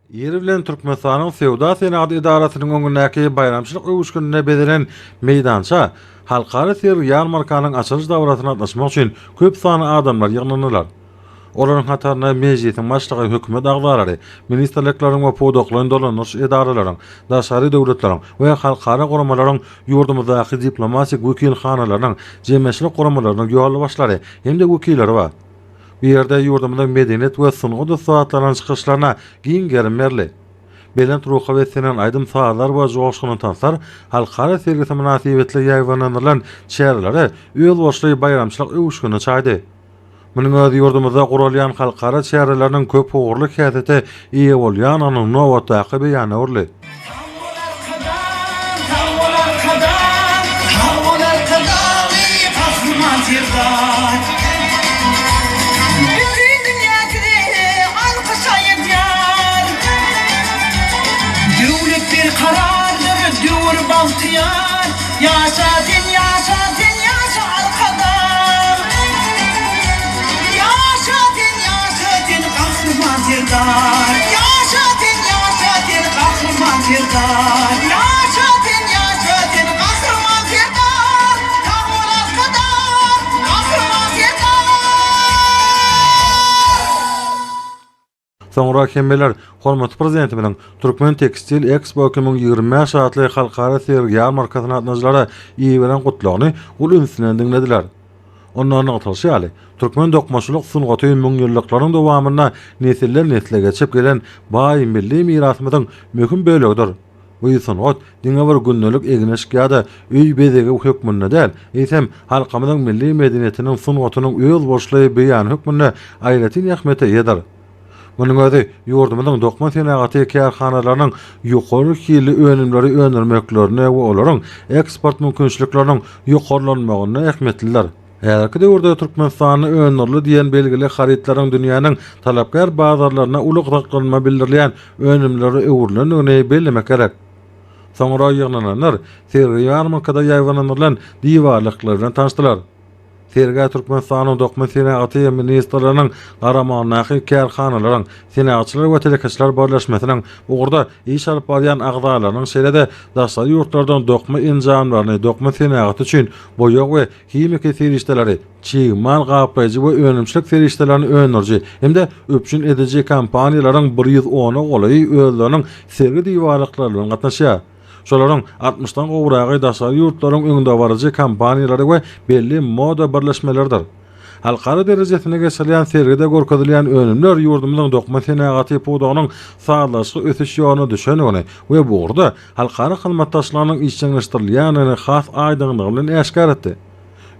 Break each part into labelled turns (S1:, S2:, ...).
S1: Ýeri bilen Türkmenistanyň Söwda-senagat edarasynyň öňündäki baýramçylyk öwüşgininde bezelen meýdança halkara sergi-ýarmarkanyň açylyş dabarasyna gatnaşmak üçin köp sanly adamlar ýygnandylar. Olaryň hatarynda Mejlisiň Başlygy, hökümet agzalary, ministrlikleriň we pudaklaýyn dolandyryş edaralaryň, daşary döwletleriň we halkara guramalaryň ýurdumyzdaky diplomatik wekilhanalarynyň, jemgyýetçilik guramalarynyň ýolbaşçylary hem-de wekilleri bar. Bu ýerde ýurdumyzyň medeniýet we sungat ussatlarynyň çykyşlaryna giň gerim berildi. Belent ruha beslenen aýdym-sazlar we joşgunly tanslar halkara sergisi mynasybetli ýaýbaňlandyrylan çärelere özboluşly baýramçylyk öwüşginini çaýdy. Munuň özi ýurdumyzda guralýan halkara çäreleriniň köpugurly häsiýete eýe bolýandygynyň nobatdaky beýanyna öwrüldi.
S2: Sag bol Arkadag, sag bol Arkadag, sag bol Arkadagly Gahryman Serdar. Bütin dünýä size alkyş aýdýar. Döwlet berkarardyr, döwür bagtyýar. Ýaşa sen, ýaşa sen, ýaşa Arkadag. Ýaşa sen, ýaşa sen, Gahryman Serdar. Ýaşa sen, ýaşa sen, Gahryman Serdar. Ýaşa sen, ýaşa sen, Gahryman Serdar. Sag bol Arkadag, Gahryman Serdar!
S1: Soňra hemmeler hormatly Prezidentimiziň Türkmen tekstil Ekspo 2025 atly halkara sergi-ýarmarkasyna gatnaşyjylara iberen gutlagyny uly üns bilen diňlediler. Onda nygtalyşy ýaly, türkmen dokmaçylyk sungaty müňýyllyklaryň dowamynda nesilden-nesle geçip gelen baý milli mirasymyzyň möhüm bölegidir. Bu sungat diňe bir gündelik egin-eşik ýa-da öý bezegi hökmünde däl, eýsem, halkymyzyň milli medeniýetiniň, sungatynyň özboluşly beýany hökmünde aýratyn ähmiýete eýedir. Munuň özi ýurdumyzyň dokma senagaty kärhanalarynyň ýokary hilli önümleri öndürmeklerine we olaryň eksport mümkinçilikleriniň ýokarlanmagynda ähmiýetlidir. Häzirki döwürde Türkmenistanda öndürildi diýen belgili harytlaryň dünýäniň talapkär bazarlarynda uly gyzyklanma bildirilýän önümlere öwrülendigini bellemek gerek. Soňra ýygnananlar sergi-ýarmarkada ýaýbaňlandyrylan diwarlyklar bilen tanyşdylar. Sergä Türkmenistanyň Dokma senagaty ministrliginiň garamagyndaky kärhanalaryň, Senagatçylar we telekeçiler birleşmesiniň bu ugurda iş alyp barýan agzalarynyň, şeýle-de daşary ýurtlardan dokma enjamlaryny, dokma senagaty üçin boýag we himiki serişdeleri, çig mal gaplaýjy we önümçilik serişdelerini öndüriji hem-de üpjün ediji kompaniýalaryň bir 110-a golaýy özleriniň sergi diwarlyklary bilen gatnaşýar. Şolaryň altmyşdan gowragy daşary ýurtlaryň öňdebaryjy kompaniýalary we belli moda birleşmeleridir. Halkara derejesinde geçirilýän sergide görkezilýän önümler ýurdumyzyň dokma senagaty pudagynyň sazlaşykly ösüş ýoluna düşendigini we bu ugurda halkara hyzmatdaşlygynyň işjeňleşdirilýändigini has aýdyňlygy bilen äşgär etdi.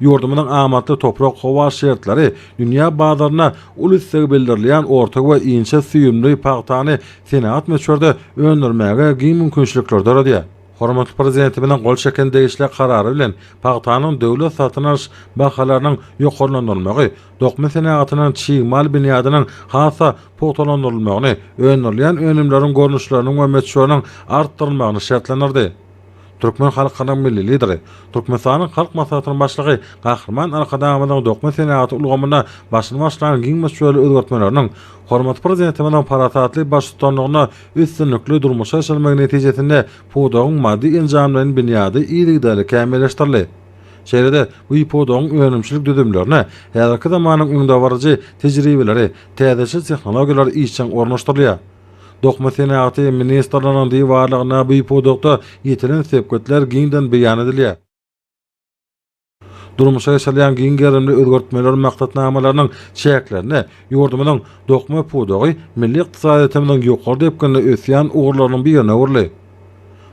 S1: Ýurdumyzyň amatly toprak-howa şertleri dünýä bazarynda uly isleg bildirilýän orta we inçe süýümli pagtany senagat möçberde öndürmäge giň mümkinçilikleri döredýär. Hormatly Prezidentimiziň gol çeken degişli Karary bilen pagtanyň döwlet satyn alyş bahalarynyň ýokarlandyrylmagy, dokma senagatynyň çig mal binýadynyň has-da pugtalandyrylmagyny, öndürilýän önümleriň görnüşleriniň we möçberiniň artdyrylmagyny şertlendirdi. Türkmen halkynyň Milli Lideri, Türkmenistanyň Halk Maslahatynyň Başlygy Gahryman Arkadagymyzyň dokma senagaty ulgamynda başyny başlan giň möçberli özgertmeleriniň, hormatly Prezidentimiziň parasatly baştutanlygynda üstünlikli durmuşa geçirilmegi netijesinde pudagyň maddy-enjamlaýyn binýady yzygiderli kämilleşdirildi. Şeýle-de bu pudagyň önümçilik düzümlerine häzirki zamanyň öňdebaryjy tejribeleri, täzeçil tehnologiýalar işjeň ornaşdyrylýar. Dokma senagaty ministrliginiň diwarlygynda bu pudakda ýetilen sepgitler giňden beýan edilýär. Durmuşa geçirilýän giň gerimli özgertmeler maksatnamalarynyň çäklerinde ýurdumyzyň dokma pudagy milli ykdysadyýetimiziň ýokary depginde ösýän ugurlarynyň birine öwrüldi.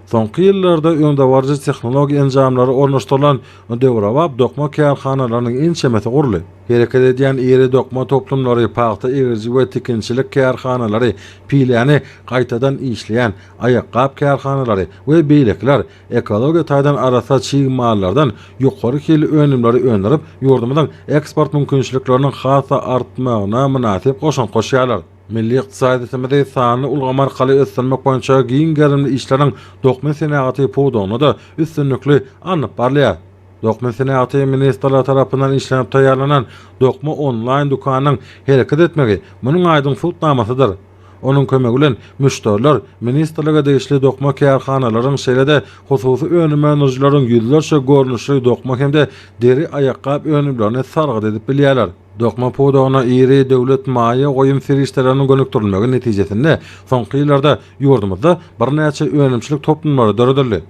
S1: Soňky ýyllarda öňdebaryjy tehnologiýa enjamlary ornaşdyrylan döwrebap dokma kärhanalarynyň ençemesi guruldy. Hereket edýän iri dokma toplumlary, pagta egriji we tikinçilik kärhanalary, piläni gaýtadan işleýän, aýakgap kärhanalary we beýlekiler ekologiýa taýdan arassa çig mallardan ýokary hilli önümleri öndürip, ýurdumyzyň eksport mümkinçilikleriniň has-da artmagyna mynasyp goşant goşýarlar. Milli ykdysadyýetimizi sanly ulgam arkaly ösdürmek boýunça giň gerimli işleriň dokma senagaty pudagynda-da üstünlikli alnyp barylýar. Dokma senagaty ministrligi tarapyndan işlenip taýýarlanan Dokma onlaýn dükanynyň hereket etmegi munuň aýdyň subutnamasydyr. Onuň kömegi bilen müşderiler ministrlige degişli dokma kärhanalaryň, şeýle-de hususy önüm öndürijileriň ýüzlerçe görnüşli dokma hem-de deri aýakgap önümlerini sargyt edip bilýärler. Dokma pudagyna iri döwlet maýa goýum serişdeleriniň gönükdirilmegi netijesinde soňky ýyllarda ýurdumyzda birnäçe önümçilik toplumlary döredildi.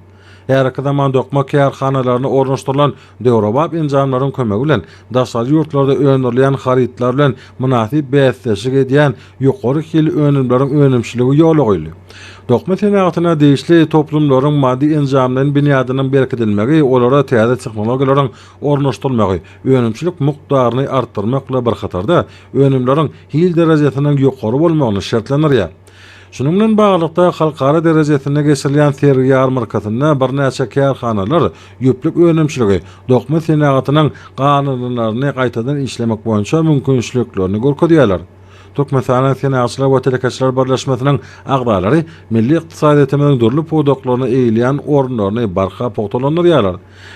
S1: Häzirki zaman dokma kärhanalaryna ornaşdyrylan döwrebap enjamlaryň kömegi bilen daşary ýurtlarda öndürilýän harytlar bilen mynasyp bäsdeşlik edýän ýokary hilli önümleriň önümçiligi ýola goýuldy. Dokma senagatyna degişli toplumlaryň maddy-enjamlaýyn binýadynyň berkidilmegi, olara täze tehnologiýalaryň ornaşdyrylmagy önümçilik mukdaryny artdyrmak bilen bir hatarda, önümleriň hil derejesiniň ýokary bolmagyny şertlendirýär. Şunuň bilen baglylykda, halkara derejesinde geçirilýän sergi-ýarmarkasynda birnäçe kärhanalar ýüplük önümçiligi, dokma senagatynyň galyndylaryny gaýtadan işlemek boýunça mümkinçiliklerini görkezýärler. Türkmenistanyň Senagatçylar we telekeçiler birleşmesiniň agzalary milli ykdysadyýetimiziň dürli pudaklaryna eýeleýän orunlaryny barha pugtalandyrýarlar.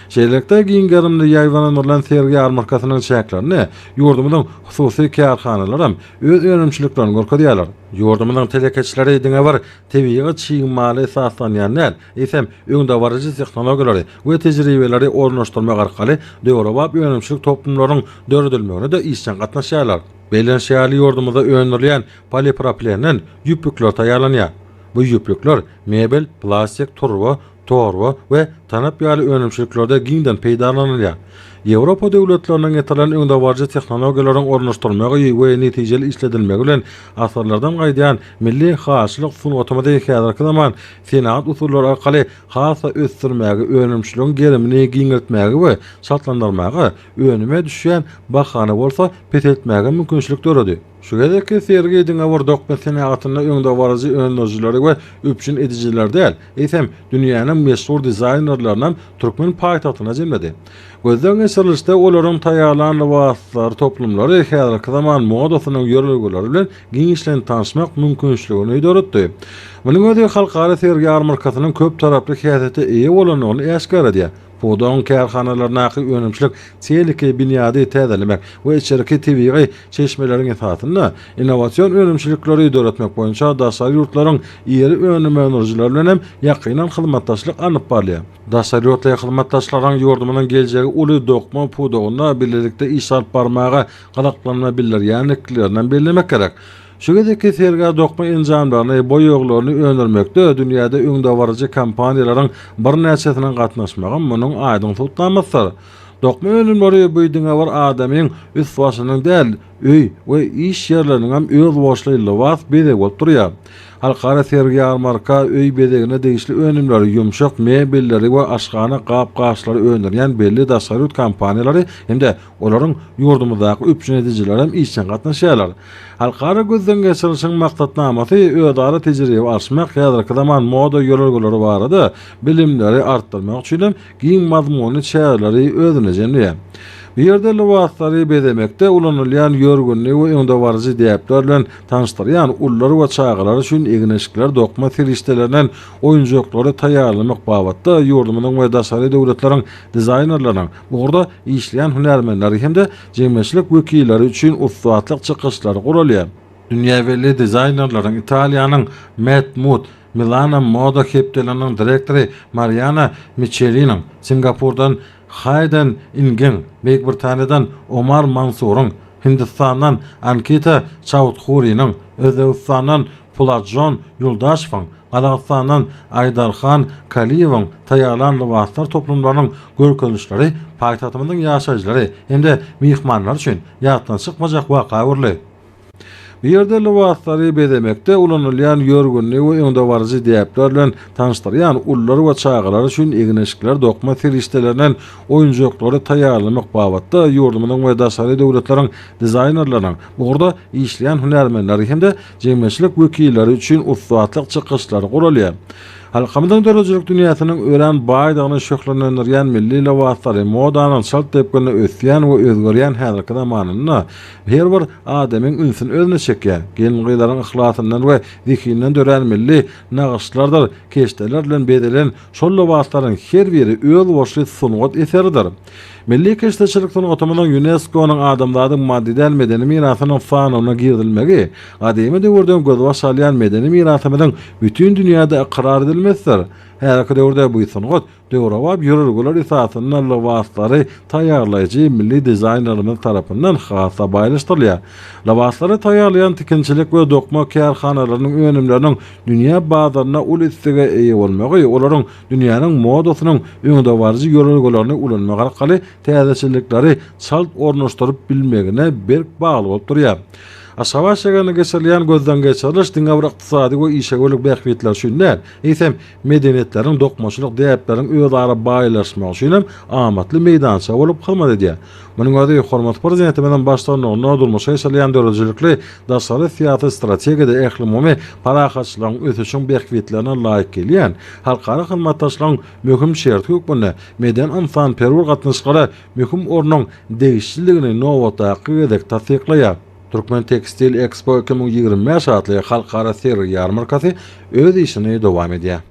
S1: Şeýlelikde, giň gerimli ýaýbaňlandyrylan sergi-ýarmarkasynyň çäklerinde ýurdumyzyň hususy kärhanalaram öz önümçiliklerini görkezýärler. Ýurdumyzyň telekeçileri diňe bir tebigy çig mala esaslanýan däl, eýsem, öňdebaryjy tehnologiýalary we tejribeleri ornaşdyrmak arkaly döwrebap önümçilik toplumlarynyň döredilmegine-de işjeň gatnaşýarlar. Bellenişi ýaly, ýurdumyzda öndürilýän polipropilenden ýüplükler taýýarlanýar. Bu ýüplükler mebel, plastik, turba, torba we tanap ýaly önümçiliklerde giňden peýdalanylýar. Ýewropa döwletlerinden getirilen öňdebaryjy tehnologiýalaryň ornaşdyrylmagy we netijeli işledilmegi bilen asyrlardan gaýdýan milli halyçylyk sungatymyzy häzirki zaman senagat usullary arkaly has-da ösdürmäge, önümçiligiň gerimini giňeltmäge we çaltlandyrmaga, önüme düşýän bahany bolsa peseltmäge mümkinçilik döredi. Şu gezekki sergi diňe bir dokma senagatynda öňdebaryjy öndürijileri we üpjün edijileri däl, eýsem, dünýäniň meşhur dizaýnerlerinem türkmen paýtagtyna jemledi. Gözden geçirilişde olaryň taýýarlan lybaslar toplumlary häzirki zaman modasynyň ýörelgeleri bilen giňişleýin tanyşmak mümkinçiligini döretdi. Munuň özi halkara sergi-ýarmarkasynyň köptaraply häsiýete eýe bolandygyny äşgär edýär. Pudagyň kärhanalaryndaky önümçilik tehniki binýady täzelemek we içerki tebigy çeşmeleriň esasynda innowasion önümçilikleri döretmek boýunça daşary ýurtlaryň iri önüm öndürijileri bilen hem ýakyndan hyzmatdaşlyk alnyp barylýar. Daşary ýurtly hyzmatdaşlaryň ýurdumyzyň geljegi uly dokma pudagynda bilelikde iş alyp barmaga gyzyklanma bildirýändiklerinem bellemek gerek. Şu gezekki sergä dokma enjamlaryny, boýaglaryny öndürmekde dünýäde öňdebaryjy kompaniýalaryň birnäçesiniň gatnaşmagy munuň aýdyň subutnamasydyr. Dokma önümleri bu diňe bir adamyň üst-başynyň däl, öý we iş ýerleriniňem özboluşly lybas bezegi bolup durýar. Halkara sergi-ýarmarka öý bezegine degişli önümleri, ýumşak mebelleri we aşhana gap-gaçlary öndürýän belli daşary ýurt kompaniýalary hem-de Olaryň ýurdumyzdaky üpjün edijileri hem işjeň gatnaşýarlar. Halkara gözden geçirilişiň maksatnamasy özara tejribe alyşmak, häzirki zaman moda ýörelgeleri barada bilimleri artdyrmak üçin hem giň mazmunly çäreleri özünde jemleýär. Bu ýerde lybaslary bezemekde ulanylýan ýörgünli we öňdebaryjy däpler bilen tanyşdyrýan ulular we çagalar üçin egin-eşikler, dokma serişdelerinden oýunjaklary taýýarlamak babatda ýurdumyzyň we daşary döwletleriň dizaýnerleriniň Bu ugurda işleýän hünärmenleri hem-de jemgyýetçilik wekilleri üçin ussatlyk çykyşlary guralýar. Dünýä belli dizaýnerleriň Italiýanyň Mad Mood Milano moda hepdeliginiň direktory Mariana Miçeliniň, Singapurdan Haýden Ingiň, Beýik Britaniýadan Omar Mansuryň, Hindistandan Ankita Çaudhuriniň, Özbegistandan Pulatjon Ýuldaşewiň, Gazagystandan Aýdarhan Kaliýewiň taýýarlan lybaslar toplumlarynyň görkezilişleri paýtagtymyzyň ýaşaýjylary hem-de myhmanlary üçin ýatdan çykmajak waka öwrüldi. Bu ýerde lybaslary bezemekde ulanylýan ýörgünli we öňdebaryjy däpler bilen tanyşdyrýan ulular we çagalar üçin egin-eşikler, dokma serişdelerinden oýunjaklary taýýarlamak babatda ýurdumyzyň we daşary döwletleriň dizaýnerleriniň, bu ugurda işleýän hünärmenleri hem-de jemgyýetçilik wekilleri üçin ussatlyk çykyşlary guralýar. Halkymyzyň döredijilik dünýäsiniň örän baýdygyny şöhlelendirýän milli lybaslary modanyň çalt depginde ösýän we özgerýän häzirki zamanynda her bir adamyň ünsüni özüne çekýär. Gelin-gyzlaryň yhlasyndan we zehininden dörän milli nagyşlardyr keşdeler bilen bezelen şol lybaslaryň her biri özboluşly sungat eseridir. Milli keşdeçilik sungatymyzyň ÝUNESKO-nyň Adamzadyň maddy däl medeni mirasynyň sanawyna girizilmegi gadymy döwürden gözbaş alýan medeni mirasymyzyň bütin dünýäde ykrar edilmesidir. Häzirki döwürde bu sungat döwrebap ýörelgeler esasynda lybaslary taýýarlaýjy milli dizaýnerlerimiz tarapyndan has-da baýlaşdyrylýar. Lybaslary taýýarlaýan tikinçilik we dokma kärhanalarynyň önümleriniň dünýä bazarynda uly islege eýe bolmagy olaryň dünýäniň modasynyň öňdebaryjy ýörelgelerini ulanmak arkaly täzeçillikleri çalt ornaşdyryp bilmegine berk bagly bolup durýar. Aşgabat şäherinde geçirilýän gözden geçiriliş diňe bir ykdysady we işewürlik bähbitleri üçin däl, eýsem, medeniýetleriň, dokmaçylyk däpleriň özara baýlaşmagy üçin hem amatly meýdança bolup hyzmat edýär. Munuň özi hormatly Prezidentimiziň baştutanlygynda durmuşa geçirilýän döredijilikli daşary syýasy strategiýada ählumumy parahatçylygyň, ösüşiň bähbitlerine laýyk gelýän halkara hyzmatdaşlygyň möhüm şerti hökmünde medeni-ynsanperwer gatnaşyklara möhüm ornuň degişlidigini nobatdaky gezek tassyklaýar. Türkmen Tekstil Ekspo 2025 atly halkara sergi-ýarmarkasy öz işini dowam edýär.